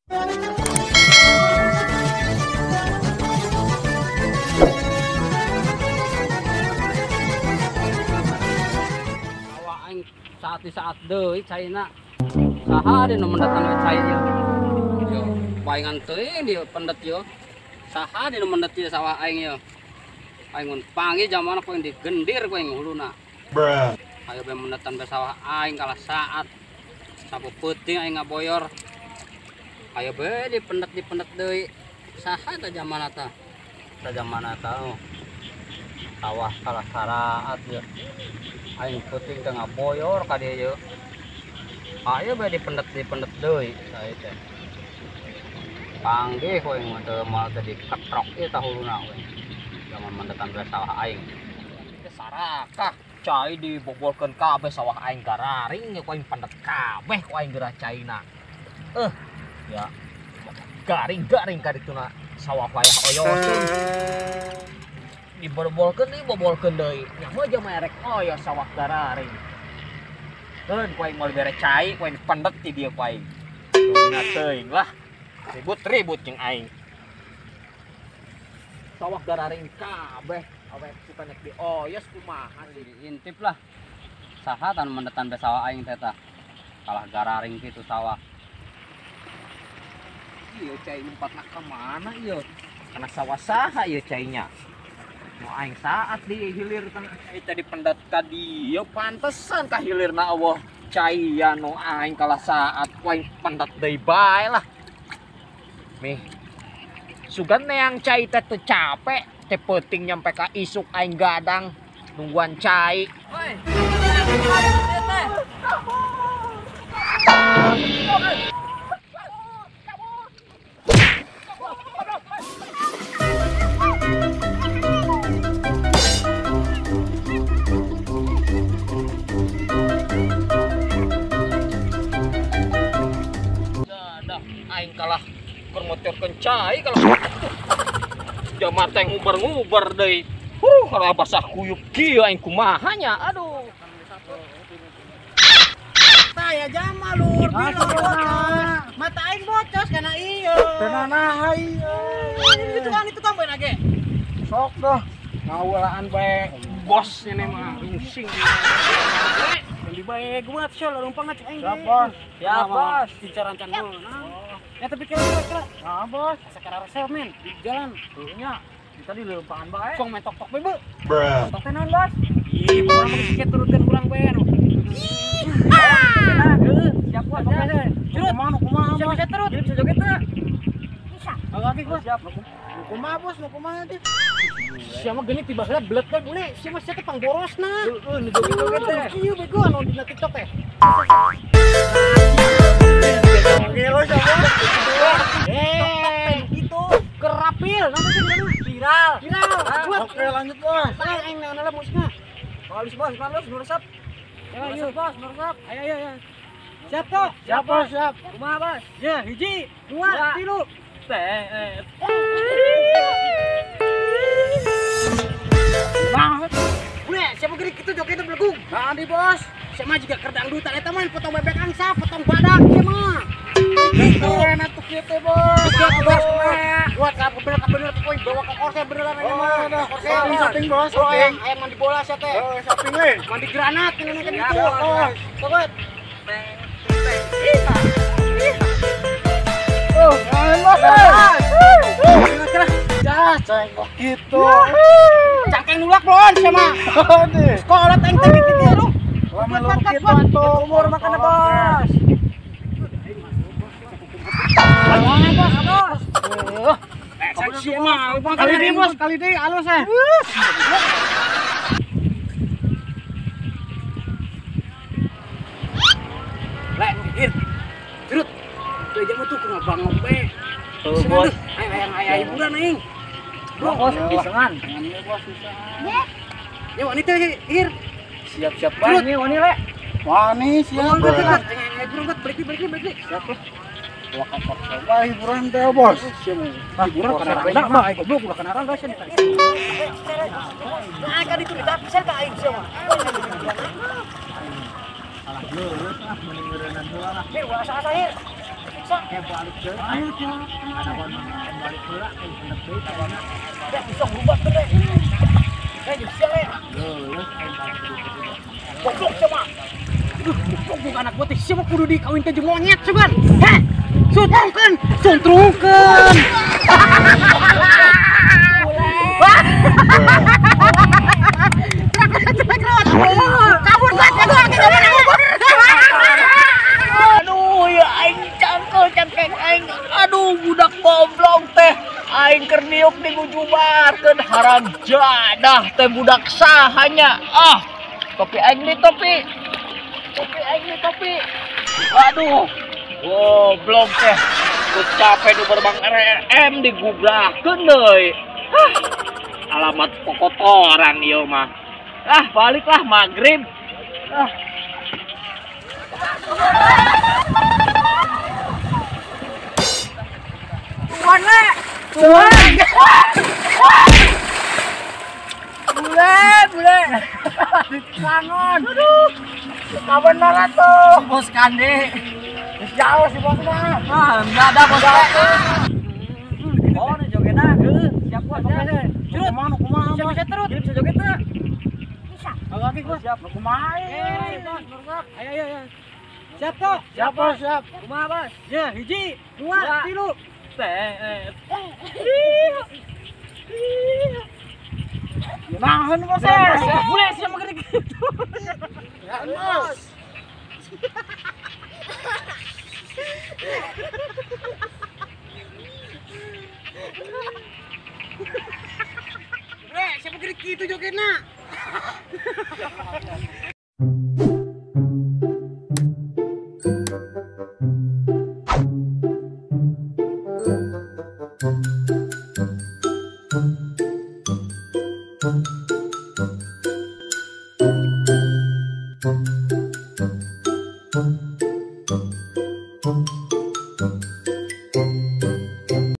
Sawah aing saat di saat deui caina. Saha di nu mendetan we cai ieu. Yo, paingan teuing di pendet yo. Saha di nu mendet ieu sawah aing yo. Aing mun panggih jamana ku aing digendir ku aing huluna. Bruh. Ayo be mendetan be sawah aing kalah saat. Sapu peuting aing ngaboyor. Ayo be dipendet deui. Saha ta jamana ta? Ta jamana ta. Oh. Sawah kalah saraat ya. Aing peuting teh ngaboyor ka dieu ye. Ayo be dipendet deui sae teh. Panggih ku aing mah teu moal teh diketrok ieu tah huluna we. Jangan mendetan be sawah aing. Sarakah cai dibobolkeun kabeh sawah aing gararing ku aing pendet kabeh ku aing geura caina. Ya garing-garing ka dituna sawah wayah oyoseun. Dibobolkeun deui. Nya mah jama erek oyos sawah gararing. Keun ku aing moal bere cai, ku aing pendet ti dieu ku aing. Dina teuing lah. Ribut-ribut jeung aing. Sawah gararing kabeh, awet suka nek di oyos kumaha diintip lah. Saha tan mendetan be sawah aing teh tah. Kalah gararing kitu sawah. Ieu cai lumpatna ka mana ieu? Kana sawah saha ieu cainya? Nu aing saat di hilir teh cai tadi pendet ka dieu pantesan ka hilirna eueuh cai ya nu aing kalah saat ku aing pendet deui bae lah. Mih. Sugan neang cai teh teu capek, teh peuting nyampe ka isuk aing gadang nungguan cai. Woi. Dadah aing kalah keur motorkeun cai kalau jama teh nguber-nguber deui. Kalau basah kuyup kieu aing kumaha nya. Aduh. Tah ya jama lur, bocos. Mata aing bocos kana ieu. Tenana ieu. Itu kan itu tambahin age. Sok dah. Ngawulaan bae. Bos ini mah rungsing. Beli bae gua atuh lumpang cek aing. Siap, Bos. Siap, Bos. Bicara can heula. Ya tapi kira-kira. Nah, Bos. Asa kararasel men di jalan. Heuh nya. Kita di leumpangan bae. Kong main tok-tok bae, Bu. Bruh. Tok teh naon, Bos? Ih, urang mah geus turutkeun urang bae anu. Heuh, siap Bos. Curut. Kumaha kumaha, Bos? Bisa turut. Bisa joget teu? Bisa. Oke, Bos. Siap. Kumaha, Bos? Kumaha teh? Sia mah geuning tiba heula belet bae bule. Sia mah sia teh pangborosna. Heueuh, nu joget-joget teh. Kieu bego anu dina TikTok teh. Oke lo siapa? Gitu. Kerapil, nanti sih viral. Viral. Oke, lanjut, Bos. Aing aing naon lah musikna. Halus, Bos, halus, meresap. Ayo, Bos, meresap. Ayo, ayo, ayo. Siap toh? Siap, Bos, siap. Kumaha, Bos? Ya, 1, 2, 3. Teh. Nah, udah, siapa gede kitu joget belegung? Nah, di Bos. Siapa mah juga keur dangdutan eta mah potong bebek angsa, potong badak ieu mah. Gitu enak tuh kieu teh, Bos. Siap, Bos. Buat ka bener kuy bawa ke korsel beneran aja mah. Korsel shopping, Bos. Ayang ayang mandi bola sia teh. Oh, shopping we. Mandi granat ngene kan gitu. Bos. Sobat. Oh, main, Bos. Jas, cengkok gitu. Cangkeng nulak, Bon, sama. Sekolah teng teng gitu lu. Lama lu gitu atuh umur makan, Bos. Bos, bos. Kali deui, Bos, kali deui alus eh. Le, ir. Curut. Tuh aja mah tuh keur ngabangong bae. Tuh, Bos. Ayo ayo ayo hiburan aing. Bos, pisangan. Bos, pisangan. Ya wani teh, Ir. Siap-siap bae nih wani, Le. Wani siap. Ayo hiburan buat balik balik balik. Siap lah. Wah, kapok hiburan teh, Bos. Hiburan kana randa mah aing goblok ulah kana randa sia. Nah, kan itu ditapisan ka aing sia mah. Alah leuleut ah mending ngeureunnan heula lah. Mir ulah asa-asa ir. Sok balik deui. Ayo balik heula aing pendet deui tawana. Ya bisa berubah teh. Eh sia le. Leuleus aing balik deui. Goblok sama. Aduh, goblok anak gua teh sia mah kudu dikawinkeun jeung monyet sugan. Heh. Suntrungkeun, suntrungkeun. Kabur aduh ya aing cangkel cangkeng aing. Aduh budak goblok teh. Aing keur niuk digujubarkeun haram jadah teh budak sahanya. Ah, topi aing di topi. Topi aing di topi. Aduh, goblok teh. Geus capek nu berbang RM digubrahkeun deui. Hah. Alamat kokotoran ieu mah. Ah, baliklah maghrib. Ah. Tuan le, tuan. Bule, bule. Kangen. Aduh. Kapan banget tuh? Bos Kande. Jauh si bos mah. Ah, enggak ada bos. Oh, nih jogetna. Siap bos. Curut. Kumaha kumaha. Siap bisa terus. Bisa joget teh? Bisa. Oke, bos. Siap. Kumaha? Ayo, ayo, ayo. Siap toh? Siap, bos, siap. Kumaha, bos? Ya, hiji, dua, tilu. Nahan bos. Bule sia mah gede gitu. Ya, bos. Bule, siapa gede gitu jogetna? Thank you.